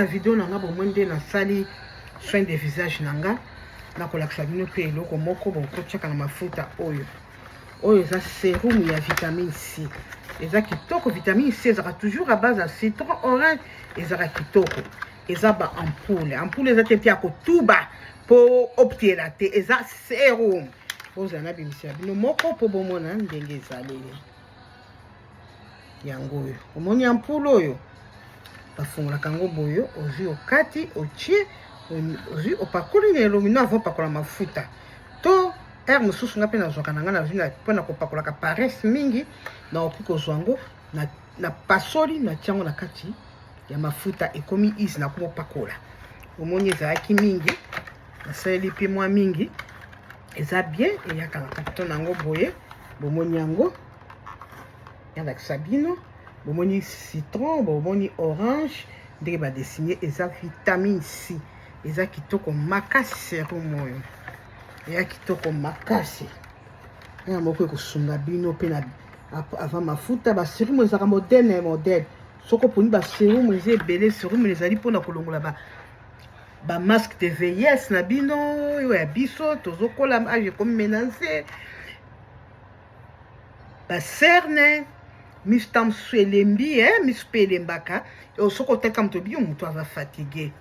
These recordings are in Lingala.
Na video na nga, bomoi nde nasali soin de visage na nga. Nakolakisa bino mpe eloko moko bokotiaka na mafuta oyo. Oyo eza sérum ya vitamine C, eza kitoko. Vitamine C ezalaka toujours à base ya citron orange, ezalaka kitoko. Eza ba ampoule. Ampoule eza te mpe ya kotuba mpo optiela te, eza sérum. Bozala na bimisela bino moko mpo bomona ndenge ezaleli yango. Oyo omoni, ampoule oyo, bafungolaka yango boye. Ozwi, okati, otie, ozwi, opakoli na elongi no avant opakola mafuta to heure mosusu. Nga mpe nazwaka na ngai, nazwi mpona kopakolaka paresse mingi, nakoki kozwa yango na pasoli, natia yango na kati ya mafuta, ekomi easy na komopakola. Omoni, ezalaki mingi, nasaleli mpe mwa mingi, eza bien. Eyaka na carton na yango boye, bomoni yango, yalakisa bino. Bomoni citron, bomoni orange, ndenge badessiner. Eza vitamine C, eza kitoko makasi. Sérum oyo eya kitoko makasi, ya moko ekosunga bino mpe na avant mafuta. Basérum ezalaka modèle na modèle. Soki oponi, basérum eza ebele. Sérum ezali mpona kolongola bamasque de vieillesse na bino. Oyo ya biso tozokola, âge ekomi menacé, bacernes, miso ta mosusu elembi, miso mpe elembaka. Soki oteka moto obi yo, moto aza fatigué,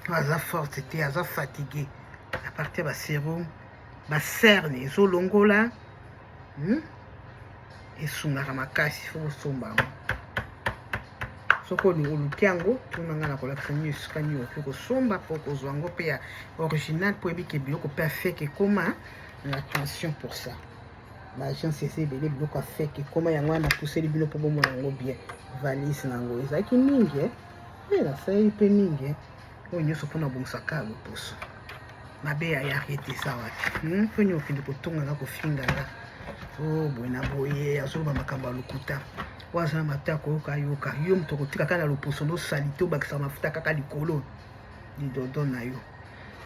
aza forte te, aza fatigué. À partir ya basérum, bacernes ezolongola, Esungaka makasi. Faut kosomba yango. Soki oluki yango, tuna nga na kolakisa nini, esika nini okoki kosomba mpo kozwa yango mpe ya original, mpo oyebike biloko mpe ya fake ekoma. Attention pour ça, baagence eza ebele, biloko ya fake ekoma. Yango wana napuseli bino mpo bomona yango bien. Valise na yango ezalaki mingi, e nasaleli mpe mingi. Oyo nyonso mpona bongisaka loposo. Mabe ya yarete eza wapi? Mpo nini okende kotonganga, kofinganga o boye na boye, azoloba makambo ya lokuta? Oyo aza na mata koyoka, yoka yo. Moto akotika kaka na loposo nosali te, obakisaka mafuta kaka likolo lidodo na yo.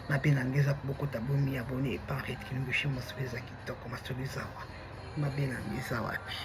Mabe na ngai eza bokota, bomi abonner epa Henriette Kilungushi. Masolo eza kitoko, masolo eza wa. Mabe na ngai eza wapi?